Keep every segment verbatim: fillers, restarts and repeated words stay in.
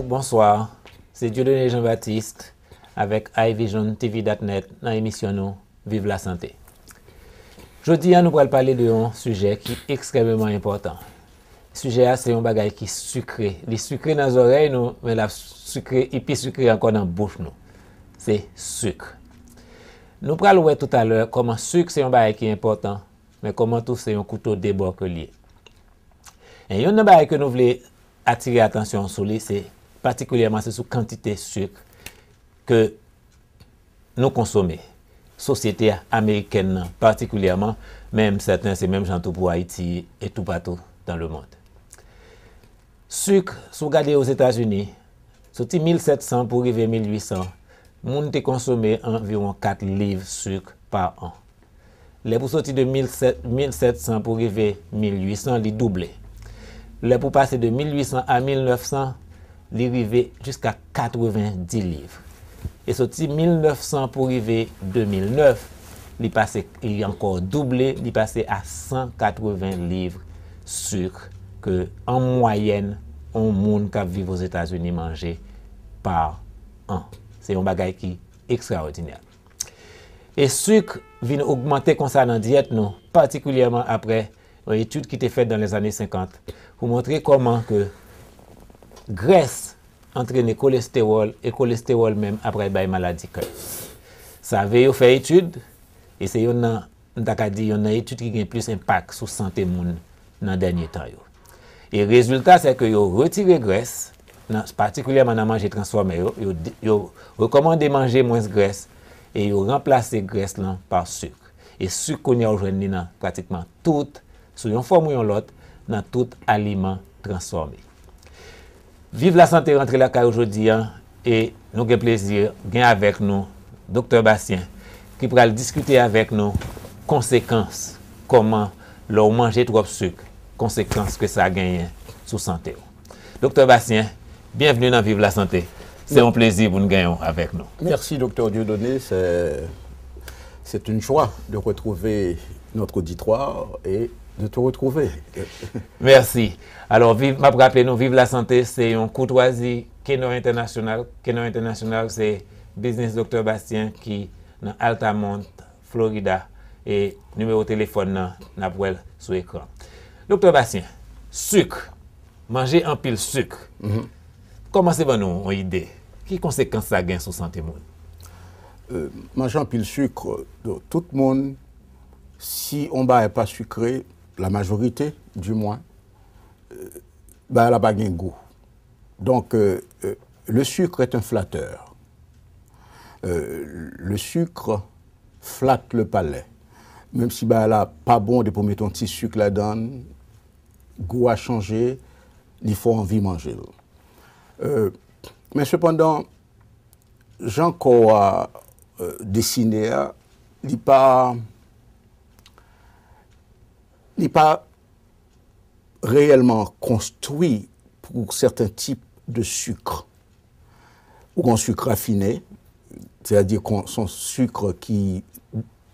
Bonswa, se Dieudonné Jean Baptiste avèk iVision T V dot net nan emisyon nou Viv Lasante. Jodi a, nou pral pale de yon sijè ki ekstrèmeman enpòtan. Sijè a se yon bagay ki sikre. Li sikre nan zòrèy nou, men l ap sikre, li pi sikre ankò nan bouch nou. Se sik. Nou pral wè toutalè kòman sik se yon bagay ki enpòtan, men kòman tou se yon kouto de bò ke l ye. E youn nan bagay ke nou vle atire atansyon sou li, se patikilyèman se sou kantite sik ke nou konsome. Sosyete amerikèn nan patikilyèman, men m sèten se menm jan tou pou Ayiti e toupatou dans le monde. Sik, si w gade Ozetazini, soti mil sèt san pou rive mil uit san, moun te konsome anviwon kat liv sik pa an. Lè pou soti de mil sèt, mil sèt san pou rive mil uit san, li double. Lè pou pase de mil uit san a mil nèf san, li rive jiska katreven dis liv. E soti mil nèf san pou rive de mil nèf, li pase, li ankò double, li pase a san katreven liv sik ke, an mwayèn, yon moun k ap viv Ozetazini manje pa an. Se yon bagay ki ekstraòdinè. E sik vin ogmante konsa nan dyèt nou, patikilyèman aprè yon etid ki te fèt dans les années cinquante pou montre kòman ke grès antrene kolestewòl e kolestewòl menm ap pral bay maladi kè. Save yo fè etid, e se youn nan, m ta ka di, youn nan etid ki gen plis enpak sou sante moun nan dènye tan yo. E rezilta, se ke yo retire grès, nan, patikilyèman nan manje transfòme yo, yo, yo rekòmande manje mwens grès, e yo ranplase grès lan pa sik. E sik kounye a ou jwenn li nan pratikman tout, sou yon fòm ou yon lòt, nan tout aliman transfòme. Viv Lasante rantre lakay ou jodi a, e nou gen plezi gen avèk nou Doktè Bastien, ki pral diskite avèk nou konsekans kòman lè w manje twòp sik, konsekans ke sa genyen sou sante w. Doktè Bastien, byenvni nan Viv Lasante. Se yon plezi pou n genyen w avèk nou. Merci, Docteur Dieudonné. C'est, c'est une joie de retrouver notre auditoire et de te retrouver. Mèsi. Alò, viv, m ap raple nou, Viv Lasante, se yon koutwazi Kenor International. Kenor International, se biznis Doktè Bastien ki nan Altamont, Florida. E nimewo telefòn nan, n ap wè l sou ekran. Doktè Bastien, sik, manje anpil sik. Kòmanse ban nou yon ide. Ki konsekans sa gen sou sante moun? Euh, manje anpil sik, euh, tout moun, si on bagay pa sikre, la majorite, du moins, euh, bagay la pa gen gou. Donc, euh, euh, le sucre est un flatteur. Euh, le sucre flatte le palais. Menm si bagay la pa bon, depi w mete yon ti sik ladan l, gou a chanje, li fè w anvi manje l. Euh, men sepandan, jan kò a euh, desine a, li pa, li pa reyèlman konstwi pou sèten tip de sik. Ou gen sik rafine, sètadi se yon sik ki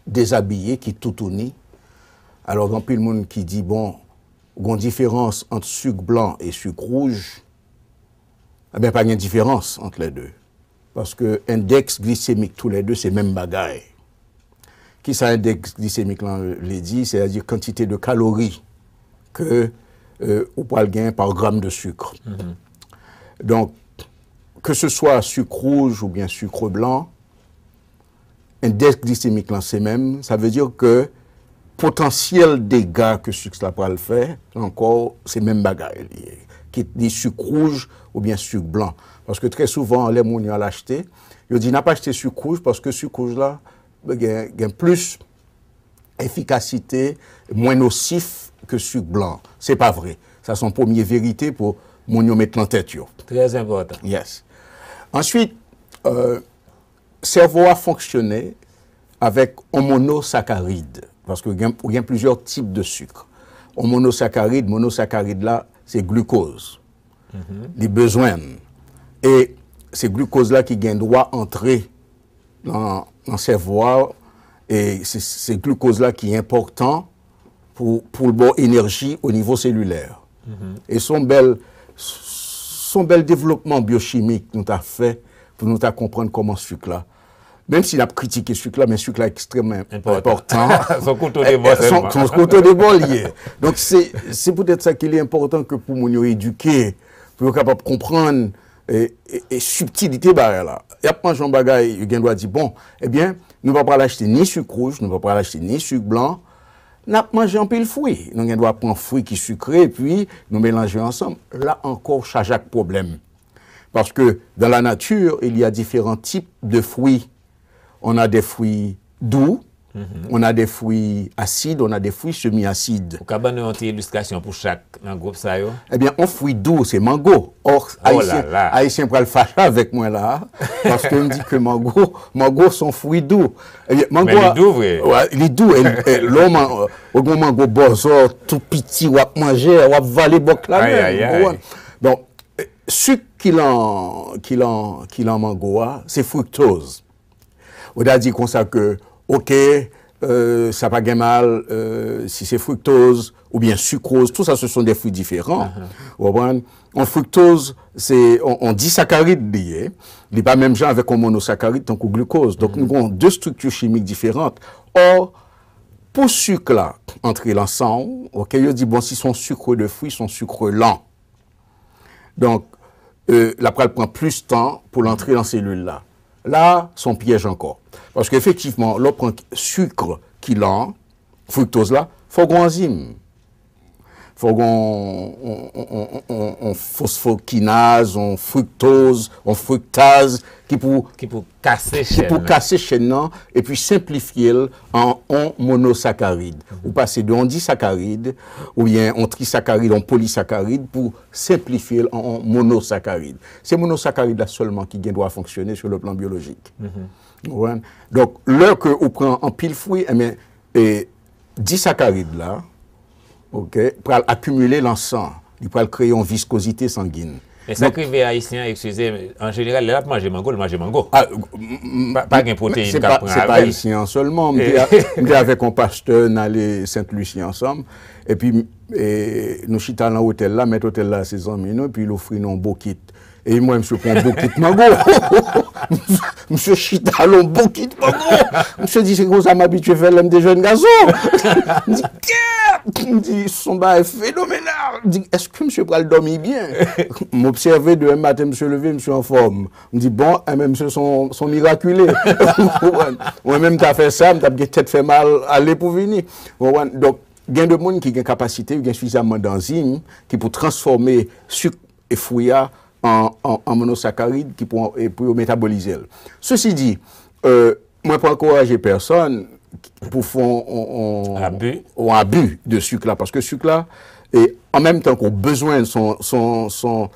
dezabiye, ki toutouni. Alò, gen anpil moun ki di, bon, gen diferans ant sik blan e sik wouj. Ebyen, pa gen diferans ant lè de. Paske endèks glisemik toulède se menm bagay. Kisa endèks glisemik lan vle di? Sètadi kantite de kalori ke euh, ou pral gen pa gram de sik. Donk, ke se swa sik wouj oubyen sik blan, endèks glisemik lan se menm. Sa vle di ke potansyèl dega ke sik la pral fè, ankò, se menm bagay li ye. Kit li sik wouj oubyen sik blan. Paske trè souvan, lè moun yo al achte, yo di n ap achte sik wouj paske sik wouj la gen, gen plis efikasite, mwen nosif ke sik blan. Se pa vre. Sa se yon premye verite pou moun yo met nan tèt yo. Trè enpòtan. Yes. Answit, euh, sèvo a fonksyone avèk yon monosakarid. Paske gen, ou gen plizyè tip de sik. Yon monosakarid, monosakarid la, se glikoz. Li bezwen l. E se glikoz la ki gen dwa antre nan, nan sèvo a, e se, se glikoz la ki enpòtan pou, pou l ba w enèji o nivo selilè. E se yon bèl, Se yon bèl devlopman byochimik nou ta fè pou nou ta konprann kòman sik la, menm si n ap kritike sik la, men sik la ekstrèmman enpòtan. Se yon kouto de bò Se sèlman. se yon kouto de bò l ye. Donk, se se poutèt sa ke li enpòtan ke pou moun yo edike, pou yo kapab konprann e, e, e sibtilite bagay la. Y ap manje yon bagay, yo gen dwa di, bon, ebyen, nou pa pral achte ni sik wouj, nou pa pral achte ni sik blan, n ap manje anpil fwi. Nou gen dwa pran fwi ki sikre, epi nou melanje ansanm. La ankò, w chaje ak pwoblèm. Parce que dans la nature, il y a différents types de fruits. On a des fruits doux, on a des fruits acides, on a des fruits semi-acides. Ou ka ban nou yon ti ilistrasyon pou chak nan gwoup sa yo? Ebyen, yon fwi dou, se mango. Or, Ayisyen, Ayisyen pral fache avèk mwen la, paske m di ke mango, mango se yon fwi dou. Ebyen, mango Men li dou vre. Wè, li dou. E, e, lè w man- ou gen mango bòzò, tou piti, w ap manje, w ap vale bòk la Ay, menm. ay, Ou ay. konprann? Bon, sik ki lan, ki lan, ki lan mango a, se friktoz. Ou ta di konsa ke, oke, euh, sa pa gen mal, euh, si se friktoz oubyen sikwoz, tout sa, ce sont des fruits différents. Ou konprann? Yon friktoz, se yon, yon disakarid li ye. Li pa menm jan avèk yon monosakarid tankou glikoz. Donk, nou gen de strikti chimik diferan. Or, pou sik la antre lan san w, oke, yo di, bon, si se yon sucre de fruit, se yon sik lan. Donk, euh, l ap pral pran plis tan pou l antre lan selil la. La, se yon pyèj ankò. Paske efektivman, lè w pran sik ki lan, friktoz la, fò w gen anzim. Fò w gen yon, yon, yon, yon, yon, yon fosfokinaz, yon friktoz, yon friktaz ki pou Ki pou kase ki chèn pou nan. Kase chèn nan epi senplifye l an yon monosakarid. Ou pase de yon disakarid oubyen yon trisakarid, yon polisakarid pou senplifye l an yon monosakarid. Se monosakarid la sèlman ki gen dwa fonksyone sur le plan biologique. Ou konprann? Donk, lè ke ou pran anpil fwi, enben, e, disakarid la, oke, pral akimile lan san. Li pral kreye yon viskozite sangin. Men sa k rive Ayisyen an, eskize, an jeneral, lè l ap manje mango, l manje mango. A, Pa, pa gen pwoteyin se k ap pa, pran se pa avè l. Ayisyen an sèlman. M te a- m te avèk yon pastè, n ale Sent Lisi ansanm. Epi, e, nou chita nan otèl la, mèt otèl la se zanmi nou, epi l ofri nou yon bokit. E mwen, misye pran yon bokit mango. Misye chita l yon bokit mango. Misye di, se konsa m abitye fè lè m te jèn gason. M di, kèt! M di, se yon bagay fenomenal. M di, èske misye pral dòmi byen? M obsève, demen maten, misye leve, misye anfòm. M di, bon, enben, misye se yon se yon mirakile. Ou konprann? Mwen menm, m ta fè sa, m t ap gen tèt fè mal, ale pou vini. Ou konprann? Donk, gen de moun ki gen kapasite, yo gen sifizamman danzim ki pou transfòme sik e fwi a an, an, an monosakarid ki pou, e pou yo metabolize l. Sesi di, euh, mwen pa ankouraje pèsonn pou fè yon, yon, Abi. yon abi de sik la, paske sik la, e an menm tan ke w bezwen son, son, son,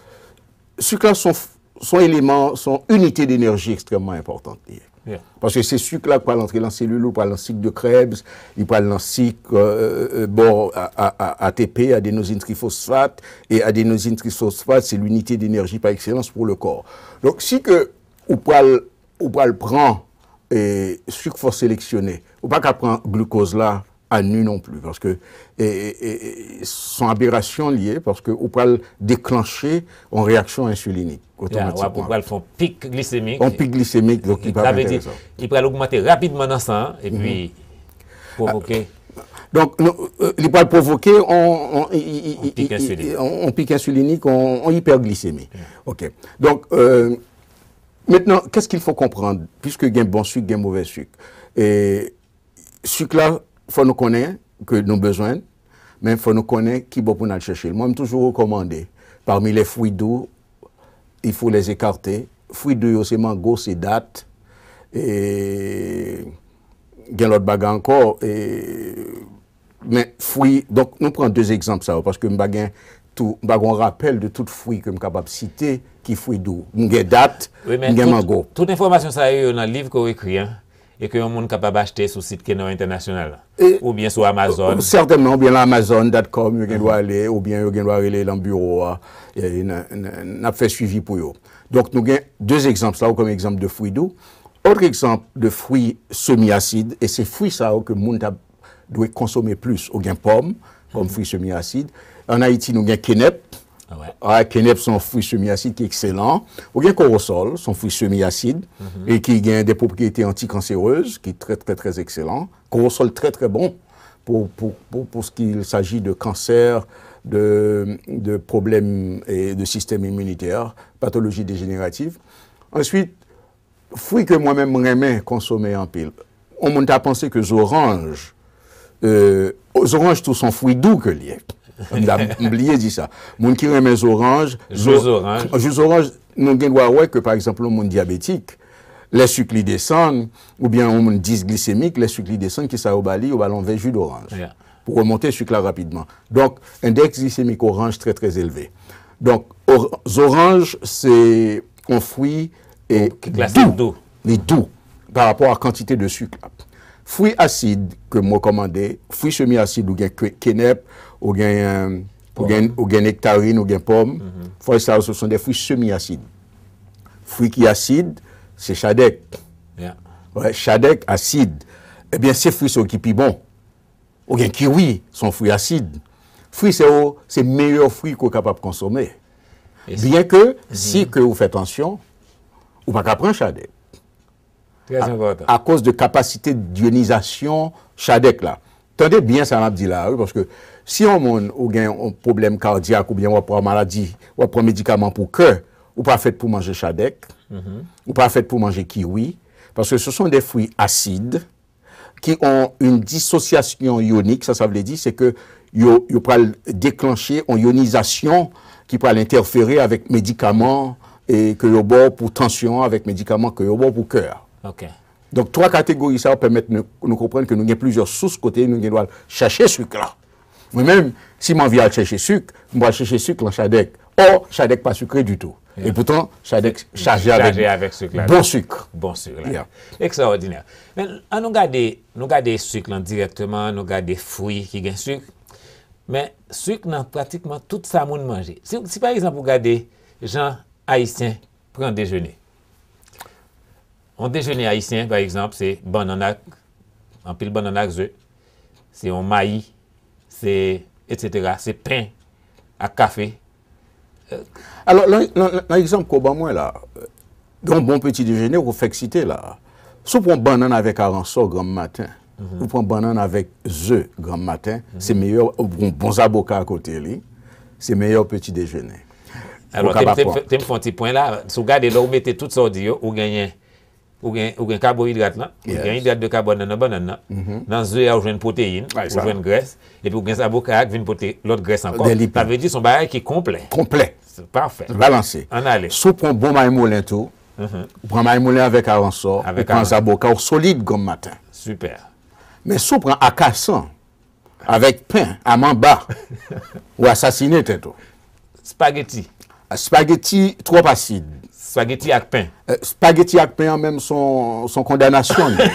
sik la son, son eleman, son inite denèji ekstrèmman enpòtan li ye. Yeah. Paske se sik la k pral antre lan selil ou, pral lan sik de Krebs, li pral lan sik, euh, euh, bon, a, a, a, A T P, adenozin trifosfat, e adenozin trifosfat, se linite denèji pa ekselans pou le kò. Donk, si ke ou pral, ou pral pran, e, sik fò seleksyone, ou pa ka pran glikoz la a nu non pli, paske, e, e, e, e, se yon aberasyon li ye, paske ou pral deklanche yon reyaksyon ensilinik. Ya, w ap, ou Otomatikman. Pral fè yon pik glisemik. Yon pik glisemik, donk li pa Sa vle di, enteresan. Li pral ogmante rapidman nan san an, epi pwovoke. Donk, nou, euh, li pral pwovoke yon, yon, i- i- i- Yon pik i- ensilinik. Yon, yon pik ensilinik, yon, yon ipèglisemi. Oke. Donk, euh, maintenant, qu'est-ce qu'il faut comprendre? Puisque gen bon sik, gen movè sik. E sik la, fò nou konnen ke nou bezwen, men fò nou konnen ki bò pou n al chèche l. Mwen, m toujou rekòmande, parmi les fruits doux, il faut les écarter. Fwi dou yo, se mango, se dat, e gen lòt bagay ankò, e, men fwi, donk nou pran de egzanp sa yo, paske m pa gen tou, m pa gen yon rapèl de tout fwi ke m kapab site ki fwi dou. M gen dat, Wi, men m gen tout, mango. Tout enfòmasyon sa yo, yo nan liv ke w ekri an, e ke yon moun kapab achte sou sit Kenò Entènasyonal la, E- oubyen sou Amazon. Sètènman, oubyen lan amazon dot com, yo gen dwa ale, oubyen yo gen dwa rele lan biwo a, e, n- n- n ap fè swivi pou yo. Donk, nou gen de egzanp sa yo kòm egzanp de fwi dou. Lòt egzanp de fwi semi asid, e se fwi sa yo ke moun ta dwe konsome plis. Ou gen pòm kòm fwi semi asid. An Ayiti, nou gen kenèp, Kenèp se yon fwi semi asid ki ekselan. Ou gen kowosòl, se yon fwi semi asid e ki gen de pwopriyete antikanserez ki trè, trè, trè ekselan. Kowosòl trè, trè bon pour, pour, pour, pour ce qu'il s'agit de cancer, de, de problèmes et de système immunitaire, pathologie déjénérative. Answit, fwi ke mwen menm mwen renmen konsome anpil. Yon moun ta panse ke zoranj, euh, zoranj tou se yon fwi dou ke l ye. M ta, m bliye di sa. Moun ki renmen zoranj, zo- Ji zoranj. Ji zoranj, nou gen dwa wè ke, pa egzanp, yon moun dyabetik, lè sik li desann, oubyen yon moun disglisemik, lè sik li desann, kisa yo ba li? Yo ba l yon vè ji doranj pou remonte sik la rapidman. Donk, endèks glisemik oranj trè, trè elve. Donk, or- zoranj, se yon fwi e Ki klase dou. Dou. Li dou pa rapò a kantite de sik la. Fwi asid ke m rekòmande, fwi semi asid, ou gen ke- kenèp, ou gen, ou gen, ou gen nektarin, ou gen pòm. Fwi sa yo, se sont des fruits semi acides. Fwi ki asid, se chadèk. Wè, chadèk asid. Ebyen, se fwi sa yo ki pi bon. Ou gen kiwi, se yon fwi asid. Fwi sa yo, se meyè fwi ke w kapab konsome. Byen ke, si ke ou fè tansyon, ou pa ka pran chadèk. Trè enpòtan. Akoz de kapasite d'yonizasyon chadèk la. Tande byen sa m ap di la, wi, paske si yon moun ou gen yon pwoblèm kadyak oubyen w ap pran maladi, w ap pran medikaman pou kè, ou pa fèt pou manje chadèk, ou pa fèt pou manje kiwi, paske ce sont des fruits acides qui ont une dissociation ionique, sa, sa vle di, se ke yo, yo pral deklanche yon yonizasyon ki pral entèfere avèk medikaman e ke yo ba w pou tansyon an, avèk medikaman ke yo ba w pou kè a. Donk, twa kategori sa yo pèmèt nou, nou konprann ke nou gen plizyè sous kote nou gen dwa al chache sik la. Mwen menm, si m anvi al chèche sik, m pral chèche sik lan chadèk. Ò, chadèk pa sikre ditou. E poutan, chadèk chaje avèk bon sik. Bon sik la. Ekstraòdinè. Men, an nou gade, nou gade sik lan dirèkteman, nou gade fwi ki gen sik. Men, sik nan pratikman tout sa moun manje. Si, si pa egzanp, ou gade jan Ayisyen pran dejene. Yon dejene ayisyen, pa egzanp, se bannann ak, anpil bannann ak ze, se yon mayi, se, etsetera, se pen ak kafe. Alò, nan, nan, nan egzanp ke w ban mwen la, gen yon bon peti dejene ke w fèk site la. Si w pran bannann avèk aransò granm maten, ou pran bannann avèk ze granm maten, se meyè, ou pran bon zaboka akote li, se meyè peti dejene. Alò, te m, te m fè yon ti pwen la, si w gade lè w mete tout sa w di yo, ou genyen Ou gen, ou gen kabohidrat lan, ou gen idrat de kabòn nan, nan bannann nan, nan ze a ou jwenn pwoteyin, ou jwenn grès, epi ou gen zaboka a k vin pote lòt grès ankò. Sa vle di se yon bagay ki konplè. Konplè. Pafè. Balanse. Ann ale. Si w pran bon mayi moulen tou, ou pran mayi moulen avèk aransò, ou pran zaboka, ou solid granm maten. Sipè. Men si w pran akasan, avèk pen a manba, ou asasine tèt ou. Spageti. Spageti twòp asid. Spageti ak pen. Spageti ak pen an menm se yon, se yon kondanasyon li.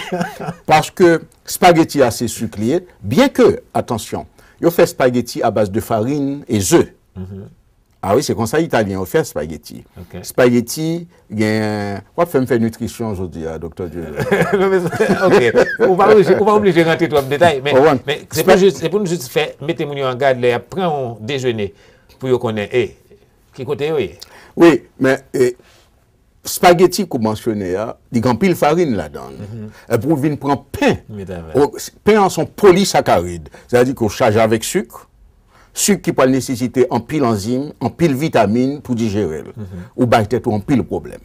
Paske spageti a se sik li ye, byen ke, atansyon, yo fè spageti a baz de farin e ze. Ah wi, se konsa Italyen yo fè spageti. Spageti, gen, w ap fè m fè nitrisyon jodi a, Doktè Dieudonné. Ok. Ou pa oblije, ou pa oblije rantre twòp detay, men, men se pou jis, se pou nou jis fè, mete moun yo an gad lè y ap pran yon dejene pou yo konnen, e, ki kote yo ye. Wi, men, e, spageti ke w mansyone a, li gen anpil farin ladan l. Epi w vin pran pen. Pen an se yon polisakarid. Sètadi ke w chaje avèk sik. Sik ki pral nesesite anpil anzim, anpil vitamin pou dijere l. Ou bay tèt ou anpil pwoblèm.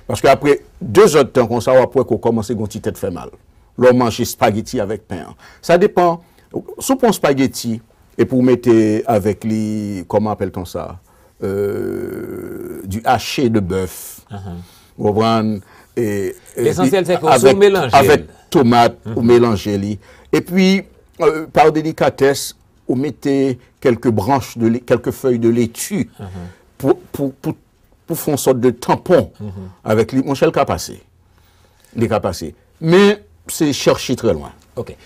Paske apre de zèdtan konsa, w ap wè ke w kòmanse gen yon ti tèt fè mal. Lè w manje spageti avèk pen an. Sa depann. Si w pran spageti epi w mete avèk li, comment appelle-t-on ça? Euh, du haché de bœuf. Ou konprann? E, epi Lesansyèl, se ke w, si w avèk, melanje avèk l. Tomat, ou melanje li. Epi, euh, par délicatesse, ou mete kèlke branch de lé-, kèlke fèy de leti pou, pou, pou, pou fè yon sòt de tanpon avèk li. Monchè, l ka pase. Li ka pase. Men, se chèche trè lwen. Ok.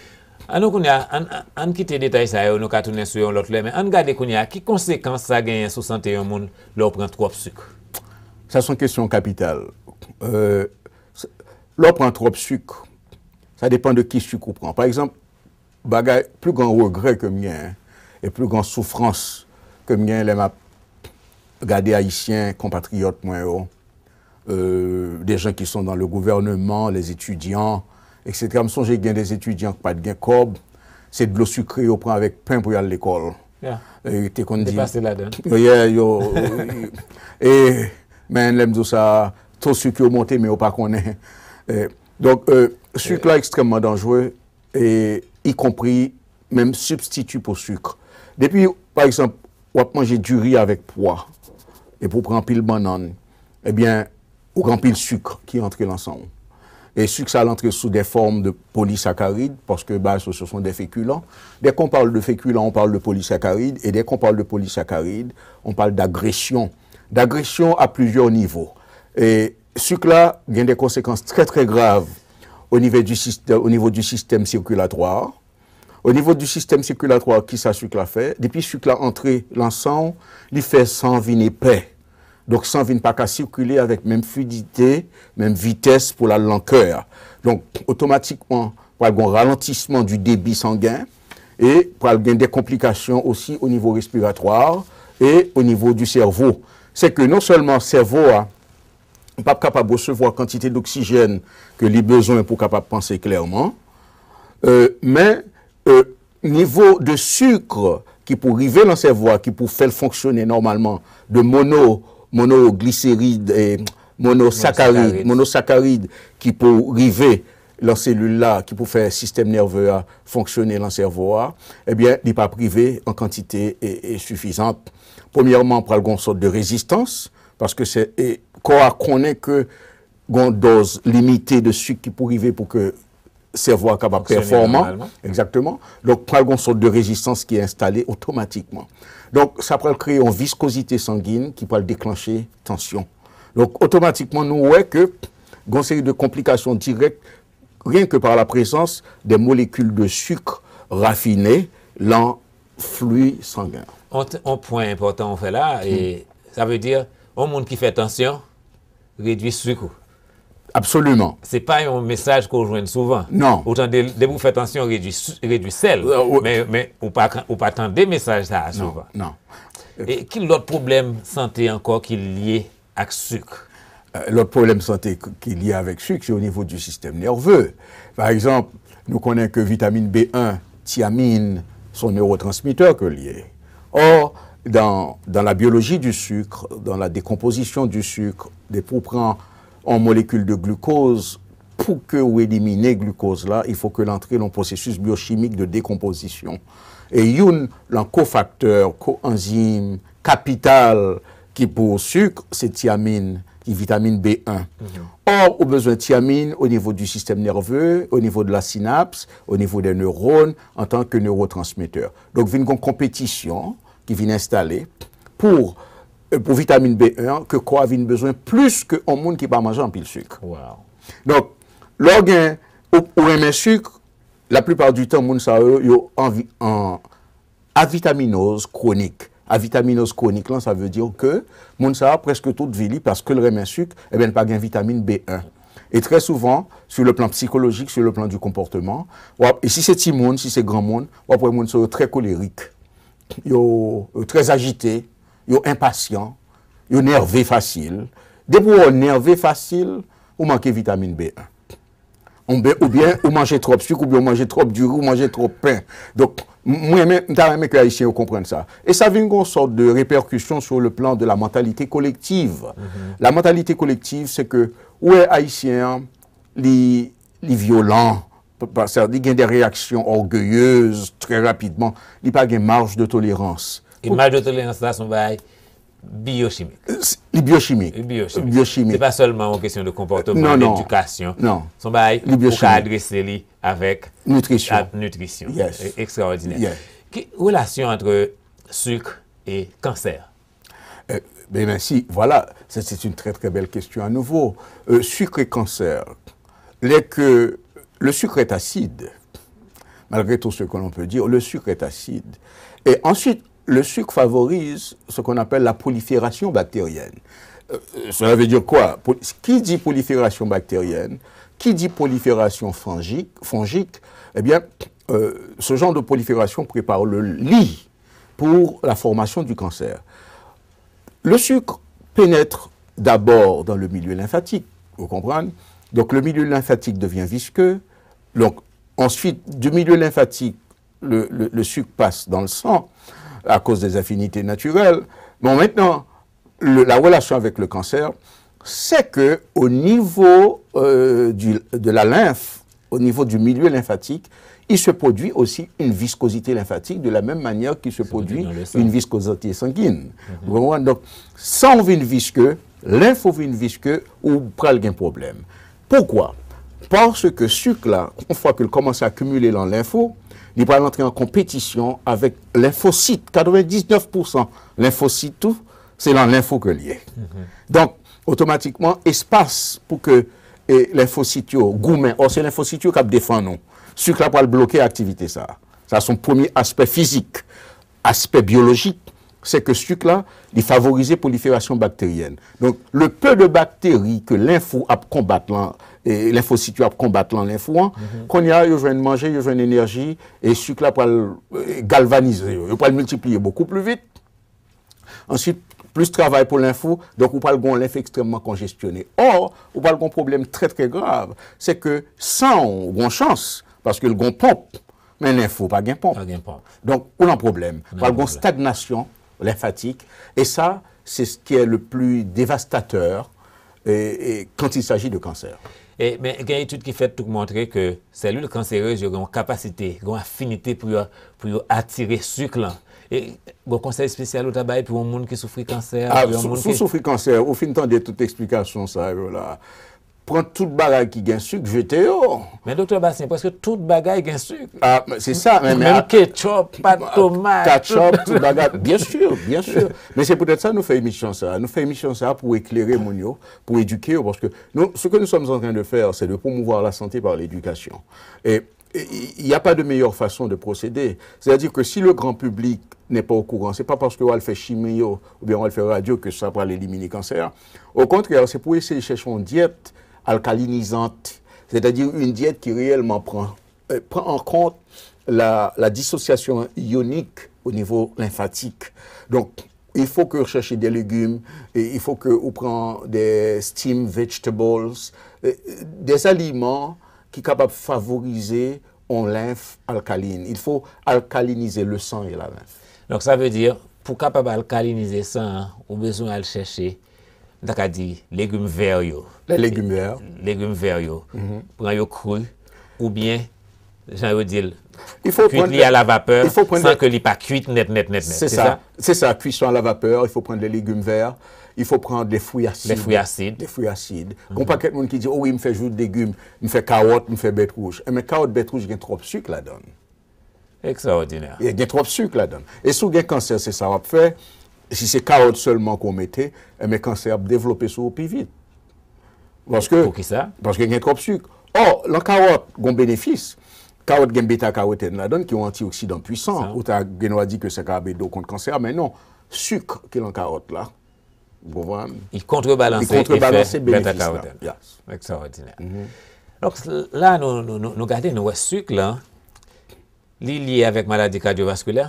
Ann nou kounye a, ann, ann kite detay sa yo, nou ka tounen sou yo yon lòt lè, men ann gade kounye a, ki konsekans sa genyen sou sante yon moun lè w pran twòp sik? Sa se yon kesyon kapital. Euh, s-, lè w pran twòp sik, sa depann de ki sik ou pran. Pa egzanp, bagay, pli gran regrè ke m genyen, e pli gran soufrans ke m genyen lè m ap gade Ayisyen, konpatriyòt mwen yo, euh, des gens qui sont dans le gouvernement, les étudiants, et cetera. M sonje gen des étudiants ki pa t gen kòb, se dlo sikre yo pran avèk pen pou y al lekòl. Yeah. E te konn di, depase ladan. Yeah, yo, e, men lè m di w sa, to sik yo monte, men yo pa konnen. E, donk, euh, sik la ekstrèmman danjere, e, y compris menm sibstiti pou sik. Depi, pa egzanp, w ap manje diri avèk pwa, epi w pran anpil bannann, ebyen, ou gen anpil sik ki antre nan san w. E sik sa a antre sou de fòm de polisakarid, paske bagay sa yo, ce sont des féculents. Dès qu'on parle de féculents, on parle de polysaccharides, et dès qu'on parle de polysaccharides, on parle d'agression. D'agression à plusieurs niveaux. E sik la gen de konsekans trè, trè grav au niveau du système, au niveau du système circulatoire. Au niveau du système circulatoire, kisa sik la fè? Depi sik la antre nan san w, li fè san vin epè. Donk, san vin pa ka sikile avèk menm fluidité, menm vitès pou l al nan kè a. Donk, otomatikman, pral gen yon ralentissement du débit sanguin e pral gen de konplikasyon osi au niveau respiratoire et au niveau du cerveau. Se ke non sèlman sèvo a p ap kapab resevwa kantite doksijèn ke li bezwen pou kapab panse klèman, euh, men, euh, nivo de sik ki pou rive nan sèvo a, ki pou fè l fonksyone nòmalman, de mono, monogliserid, e monosakarid, monosakarid ki pou rive lan selil la, ki pou fè sistèm nève a fonksyone lan sèvo a, ebyen, li p ap rive an kantite e, e sifizant. Premyèman, pral gen yon sòt de rezistans, paske se, e, kò a konnen ke gen yon dòz limite de sik ki pou rive pou ke sèvo a kapab pèfòman. Egzakteman. Donk, pral gen yon sòt de rezistans ki enstale otomatikman. Donk, sa pral kreye yon viskozite sangin ki pral deklanche tansyon. Donk, otomatikman, nou wè ke gen yon seri de konplikasyon dirèk, rien que par la présence des molécules de sucre raffiné lan fli sangen. On, on pwen enpòtan ou fè la, e sa vle di, yon moun ki fè tansyon, redui sik ou. Absoliman. Se pa yon mesaj ke w jwenn souvan. Non. Ou tande, depi w fè tansyon, redui, su- redui sèl. Euh, wi. Men, men ou pa, ou pa tande mesaj sa a souvan. Non, non. E ki lòt pwoblèm sante ankò ki lye ak sik? Euh, lòt pwoblèm sante k- ki lye avèk sik, se o nivo di sistèm nève. Pa egzanp, nou konnen ke vitamin B un, tiamin, se yon newotransmitè ke l ye. Or, dans, dans la biologie du sucre, dans la décomposition du sucre, depi w pran yon molekil de glikoz, pou ke w elimine glikoz la, il faut que l antre nan pwosesis byochimik de dekonpozisyon. E youn nan kofaktè, koanzim kapital ki pou sik, se tiamin, ki vitamin B un. Or, ou bezwen tiamin o nivo di sistèm nève, o nivo de la sinaps, o nivo de newòn, antanke newotransmetè. Donk, vin gen yon konpetisyon ki vin enstale pou, euh, pou vitamin B un an, ke kò a vin bezwen plis ke yon moun ki pa manje anpil sik. Wow. Donk, lè w gen, ou, ou renmen sik, la plupart du temps, moun sa yo, yo anvi, an, avitaminoz kwonik. Avitaminoz kwonik lan, sa vle di ke moun sa a, prèske tout vi li, paske l renmen sik, ebyen, l pa gen vitamin B un. E trè souvan, sur le plan psychologique, sur le plan du comportement, w ap, e si se timoun, si se granmoun, w ap wè moun sa yo trè kolerik. Yo, yo trè ajite, yo enpasyan, yo nève fasil. Depi w nève fasil, ou manke vitamin B un. Oubyen, oubyen ou manje twòp sik, oubyen ou manje twòp diri, ou manje twòp pen. Donk, m- mwen, men, m ta renmen ke Ayisyen yo konprann sa. E sa vin gen yon sòt de répercussion sur le plan de la mentalité collective. La mentalité collective, se ke, ou wè, Ayisyen an, li, li vyolan, pa- pa- sa, li gen de reyaksyon orgeyez trè rapidman, li pa gen maj de tolerans. E maj de tolerans la, se yon bagay byochimik. Li byochimik. Li byochimik. Byochimik. Se pa sèlman yon kesyon de konpòtman, ledikasyon. Non. Se yon bagay ou ka adrese li avèk nitrisyon. Yes. E- ekstraòdinè. Yes. Ki relasyon ant sik e kansè? Eh, ben, merci. Voilà, c'est, c'est une très, très belle question à nouveau. Euh, sucre et cancer. Lè ke le sucre est acide, malgré tout ce que l'on peut dire, le sucre est acide. Et ensuite, le sucre favorise ce qu'on appelle la prolifération bactérienne. Euh, cela veut dire quoi? Qui dit prolifération bactérienne, qui dit prolifération fongique, fongique, eh bien, euh, ce genre de prolifération prépare le lit pour la formation du cancer. Le sucre pénètre d'abord dans le milieu lymphatique, vous comprenez? Donc le milieu lymphatique devient visqueux. Donc ensuite, du milieu lymphatique, le, le- le sucre passe dans le sang à cause des affinités naturelles. Bon, maintenant, le- la relation avec le cancer, c'est que au niveau euh, du- de la lymphe, au niveau du milieu lymphatique, il se produit aussi une viscosité lymphatique de la même manière qu'il se produit une viscosité sanguine. Vous comprenez? Donc, san ou vin viske, lenf ou vin viske, ou pral gen pwoblèm. Poukwa? Paske sik la, yon fwa ke l kòmanse akimile lan lenf ou, li pral antre an konpetisyon avèk lenfosit. Katrevendiznèf pousan lenfosit ou, se lan lenf ou ke l ye. Donk, otomatikman, espas pou ke e, lenfosit yo goumen. Ò, se lenfosit yo k ap defann ou. Sik la pral bloke aktivite sa a. Sa se yon premye aspè fizik. Aspè byolojik, se ke sik la, li favorize pwoliferasyon bakteryèn. Donk, le peu de bactéries ke lenf ou ap konbat lan, e, lenfosit yo ap konbat lan lenf ou an, kounye a, yo jwenn manje, yo jwenn enèji, e sik la pral e, galvanize yo. Yo pral miltipliye bokou pli vit. Answit, plis travay pou lenf ou, donk ou pral gen yon lenf ekstrèmman konjestyone. Ò, ou pral gen yon pwoblèm trè, trè grav. Se ke san ou gen yon chans, paske l gen yon ponp, men lenf ou pa gen ponp. Pa gen ponp. Donk, ou nan pwoblèm. Ou nan pral gen yon pwoblèm. Stagnasyon lenfatik, e sa, c'est ce qui est le plus dévastateur, e, e, quand il s'agit de cancer. E, men, gen etid ki fèt tou k montre ke selil kanserez yo gen yon kapasite, gen yon afinite pou yo, pou yo atire sik lan. E, gen yon konsèy espesyal ou ta bay pou yon moun ki soufri kansè, a, pou yon sou, moun sou ki soufri kansè, ou fin tande tout eksplikasyon sa yo la. Pran tout bagay ki gen sik, jete yo. Men Doktè Bastien, prèske tout bagay gen sik. A, men se sa, men, men menm ketchup, pat tomat. Ketchup, tout bagay, byen si, byen si. Men se poutèt sa nou fè emisyon sa. Nou fè emisyon sa pou eklere moun yo, pou edike yo, paske nous, ce que nous sommes en train de faire, c'est de promouvoir la santé par l'éducation. Et il n'y a pas de meilleure façon de procéder. C'est-à-dire que si le grand public n'est pas au courant, c'est pas parce que w al fè chimio oubyen w al fè radyo ke sa pral elimine kansè a. Au contraire, c'est pour essayer de chercher une diète alcalinisante, c'est-à-dire une diète qui réellement prend, euh, prend en compte la, la dissociation ionique au niveau lymphatique. Donc, il faut que vous cherchiez des légumes, et il faut que vous preniez des steamed vegetables, euh, des aliments ki kapab favorize yon lenf alkaline. Il faut alcaliniser le sang et la lymphe. Donk, sa vle di, pou kapab alkalinize san an, ou bezwen al chèche, m ta ka di, legim vè yo. Les légumes verts. Legim vè yo. Pran yo kri, oubyen, jan yo di l, kwit li a la vapè, san ke li pa kwit nèt, nèt, nèt, nèt. C'est ça. C'est ça, cuisson à la vapeur, il faut prendre les légumes verts, il faut prendre les fruits acides. Les fruits acides. Des fruits acides. Gon pakèt moun ki di, o wi, m fè jou de legim, m fè kawòt, m fè bèt wouj. Enben, kawòt, bèt wouj gen twòp sik ladan l. Ekstraòdinè. Gen twòp sik ladan l. E si w gen kansè, se sa w ap fè. Si se kawòt sèlman ke w mete, enben, kansè ap devlope sou ou pi vit. Paske, poukisa? Paske gen twòp sik. Ò, lan kawòt, gon benefis. Kawòt gen beta karotèn ladan l, ki yon antioksidan pwisan. Ou ta gen dwa di ke sa ka ede w kont kansè, men non. Sik ki lan kawòt la, ou konprann? Li kontrebalanse efè beta karotèn. Yes. Ekstraòdinè. Donk, la, nou, nou, nou, nou gade, nou wè sik la, li lye avèk maladi kadyovaskilè,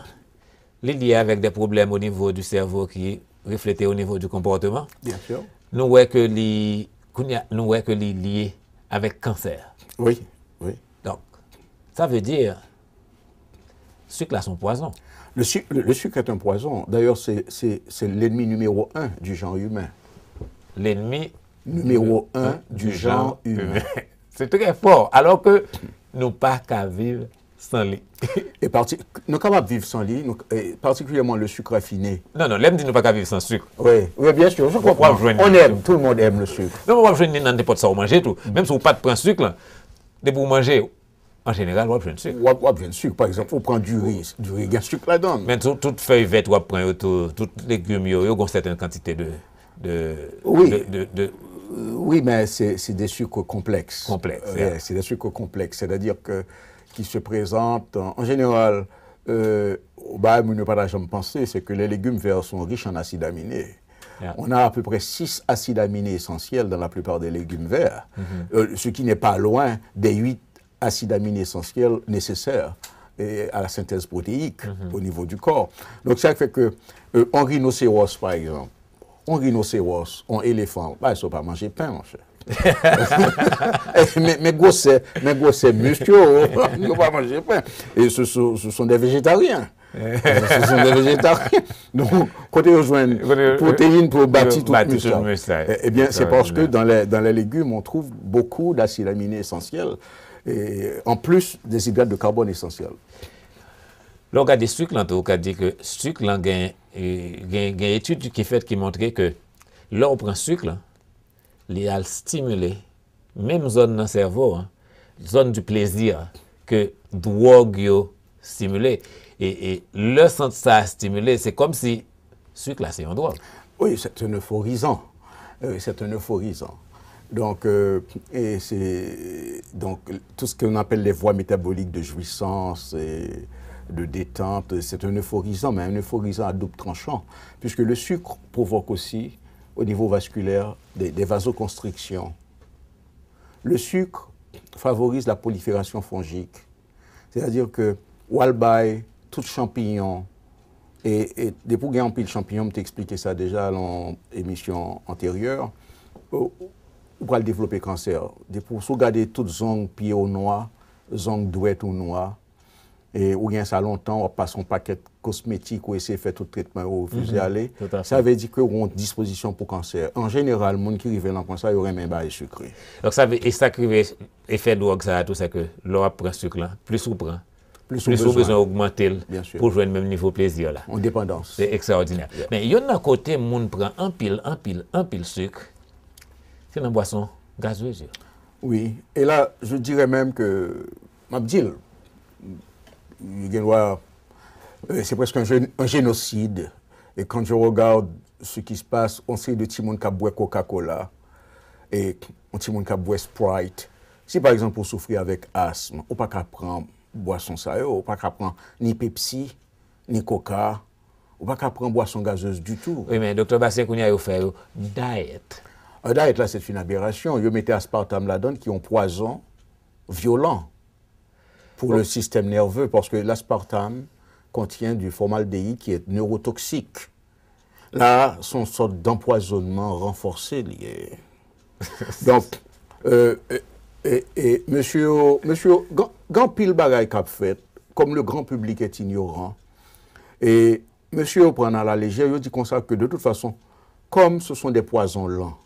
li lye avèk de pwoblèm o nivo di sèvo ki reflete o nivo di konpòteman. Bien sûr. Nou wè ke li, kounye a, nou wè ke li lye avèk kansè. Wi, wi. Donk, sa vle di, sik la se yon pwazon. Le, su- le, le sucre est un poison. D'ailleurs, c'est, c'est, c'est l'ennemi numéro un du genre humain. L'ennemi numéro un du genre humain. Se trè fò. Alò ke nou pa ka viv san li. E pati, nou kapab viv san li, nou, e patikilyèman le sucre raffiné. Non, non, lè m di nou pa ka viv san sik. Oui, oui, bien sûr, je comprends. On aime, tout le monde aime le sucre. Non, w ap jwenn li nan nenpòt sa w manje tou. Menm si w pa t pran sik la, depi w manje, an jeneral, w ap jwenn sik. W ap, w ap jwenn sik. Pa egzanp, ou pran diri, diri gen sik ladan l. Men tout, tout fèy vèt w ap pran yo tou, tout legim yo, yo gon sèten kantite de, de, de, de, de. Oui, mais c'est, c'est des sucres complexes. Complexes, yeah. C'est des sucres complexes, c'est-à-dire que, qui se présentent en, en général, euh, bagay moun yo pa ta janm panse, c'est que les légumes verts sont riches en acides aminés. On a à peu près six acides aminés essentiels dans la plupart des légumes verts, euh, ce qui n'est pas loin des huit acides aminés essentiels nécessaires, euh, à la synthèse protéique au niveau du corps. Donc, ça fait que, euh, un rhinocéros, par exemple, On rhinocéros, on éléphant, bagay sa yo pa manje pen, monchè. Men, men gwosè, men gwosè misk yo, yo pa manje pen. Et ce sont, ce sont des végétariens. Ce sont des végétariens. Donc, kote yo jwenn pwoteyin pou yo bati tout misk la? Eh, eh bien, c'est parce que dans les, dans les légumes, on trouve beaucoup d'acides aminés essentiels, et en plus des hydrates de carbone essentiels. Lè w gade sik lan tou, ou ka di ke sik lan gen, gen, gen etid ki fèt ki montre ke lè w pran sik lan, li al stimile menm zòn nan sèvo an, zòn di plezi ke dwòg yo stimile. E, e lè sant sa a stimile, se kòmsi sik la se yon dwòg. Oui, c'est un euphorisant. Euh, c'est un euphorisant. Donc, euh, et c'est donc tout ce qu'on appelle les voies métaboliques de jouissance et de détente, c'est un euphorisant, mais un euphorisant à double tranchant, puisque le sucre provoque aussi, au niveau vasculaire, des, des vasoconstrictions. Le sucre favorise la prolifération fongique. C'est-à-dire que ou al bay tout chanpinyon, e, e depi w gen anpil chanpinyon, m te eksplike sa deja nan emisyon anteryè, ou, ou pral devlope kansè. Depi w, si w gade tout zong pye w nwa, zong dwèt ou nwa, e ou gen sa lontan, w ap pase yon pakèt kosmetik, ou eseye fè tout tretman yo, refize ale. Sa vle di ke ou gen yon dispozisyon pou kansè. An jeneral, moun ki rive nan pwen sa, yo renmen bagay sikre. Donk sa vle, e sa k rive efè dwòg sa a tou, se ke lè w ap pran sik lan, plis ou pran, plis ou bezwen ogmante l pou w jwenn menm nivo plezi a la. Yon depandans. Se ekstraòdinè. Men youn nan kote moun pran anpil, anpil, anpil sik, se nan bwason gazez yo. Wi. E la, je dirais même que, m ap di l, gen dwa, euh, c'est presque un, gé- un génocide. Et quand je regarde ce qui se passe, on seri de timoun k ap bwè Coca-Cola, e yon timoun k ap bwè Sprite, si pa egzanp ou soufri avèk asm, ou pa ka pran bwason sa yo, ou pa ka pran ni Pepsi, ni Coca, ou pa ka pran bwason gazez ditou. Wi, men Doktè Bastien, kounye a yo fè yo diet. Diet la, c'est une aberration. Yo mete aspartame ladan l, ki yon pwazon vyolan pour le système nerveux, parce que l'aspartame contient du formaldéhyde qui est neurotoxique. La, se yon sòt d'empoisonnement renforcé li ye. Donk, euh, e, e, e mesye yo, mesye yo, gen, gen anpil bagay k ap fèt, comme le grand public est ignorant, e mesye yo pran nan la lejè, yo di konsa ke de toute façon, comme ce sont des poisons lents,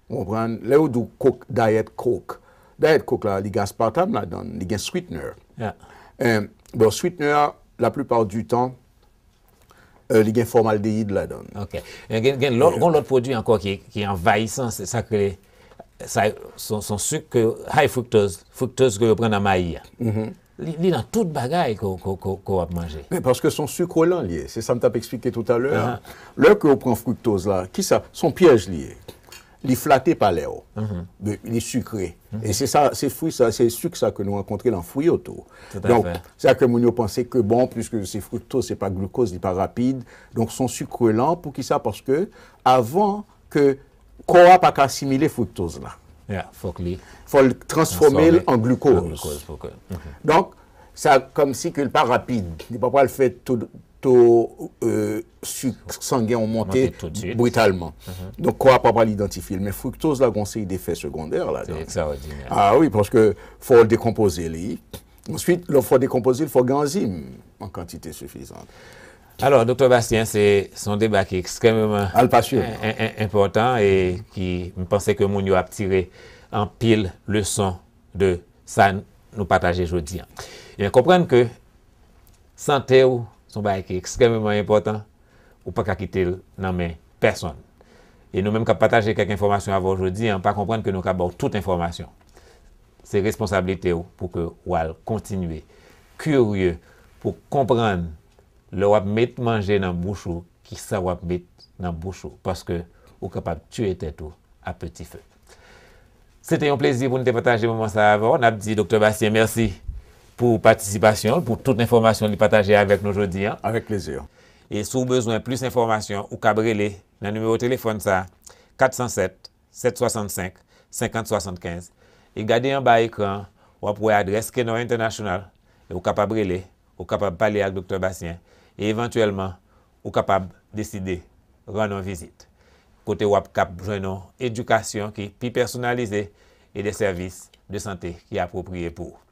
ou konprann, lè yo di w Coke, Diet Coke, Diet Coke la, li gen aspartame ladan l, li gen sweetener. Bon, sweetener a, la plupart du temps, euh, li gen formaldéhyde ladan l. Ok. Gen, gen lòt, gen lòt pwodui ankò ki, ki anvayisan, se sa k rele, sa, se yon, se yon sik ke high fructose, fructose ke yo pran nan mayi a. Li, li nan tout bagay ke, ke, ke, ke w ap manje. Men paske se yon sik lan li ye. Se sa m t ap eksplike toutalè a. Lè ke w pran friktoz la, kisa? Se yon pyèj li ye. Li flate palè w. Li sikre. E se sa, se fwi sa, se sik sa ke nou rankontre nan fwi yo tou. Donk, sa ke moun yo panse ke bon, puiske se friktoz, se pa glikoz, li pa rapid. Donk, se yon sik lan. Poukisa? Paske avan ke kò a pa ka asimile friktoz la. Yeah, fòk li Fò l transfòme l an glikoz. An glikoz pou ke. Donk, sa kòmsi ke l pa rapid. Li pa pral fè to, to, euh, sik sangen w monte Monte tout de suite. Britalman. Donk, kò a pa pral idantifye l. Men friktoz la, gon seri de efè segondè ladan. Se ekstraòdinè. Ah wi, paske fò w dekonpoze li. Answit, lè w fò dekonpoze l, fò gen anzim an kantite sifizan. Alò, Doktè Bastien, se, se yon deba ki ekstrèmeman Al pasyonan. en- en- enpòtan e ki, m panse ke moun yo ap tire anpil leson de sa nou pataje jodi a. Ebyen, konprann ke sante w se yon bagay ki ekstrèmeman enpòtan, ou pa ka kite l nan men pèsonn. E nou menm k ap pataje kèk enfòmasyon avè w jodi a, pa konprann ke nou ka ba w tout enfòmasyon. Se responsablite w pou ke w al kontinye kirye pou konprann lè w ap met manje nan bouch ou, kisa w ap met nan bouch ou, paske ou kapab tiye tèt ou a peti fe. Se te yon plezi pou n te pataje moman sa a avè w. N ap di Doktè Bastien mèsi pou patisipasyon l, pou tout enfòmasyon li pataje avèk nou jodi a. Avèk plezi. E si w bezwen plis enfòmasyon, ou kab rele nan nimewo telefòn sa a, kat san sèt, sèt swasannsenk, senkant swasannkenz. E gade anba ekran an, w ap wè adrès Kenor International, e ou kapab rele, ou kapab pale ak Doktè Bastien, e evantyèlman, ou kapab deside rann yon vizit. kote w ap kab jwenn yon edikasyon ki pi pèsonalize e de sèvis de sante ki apwopriye pou ou.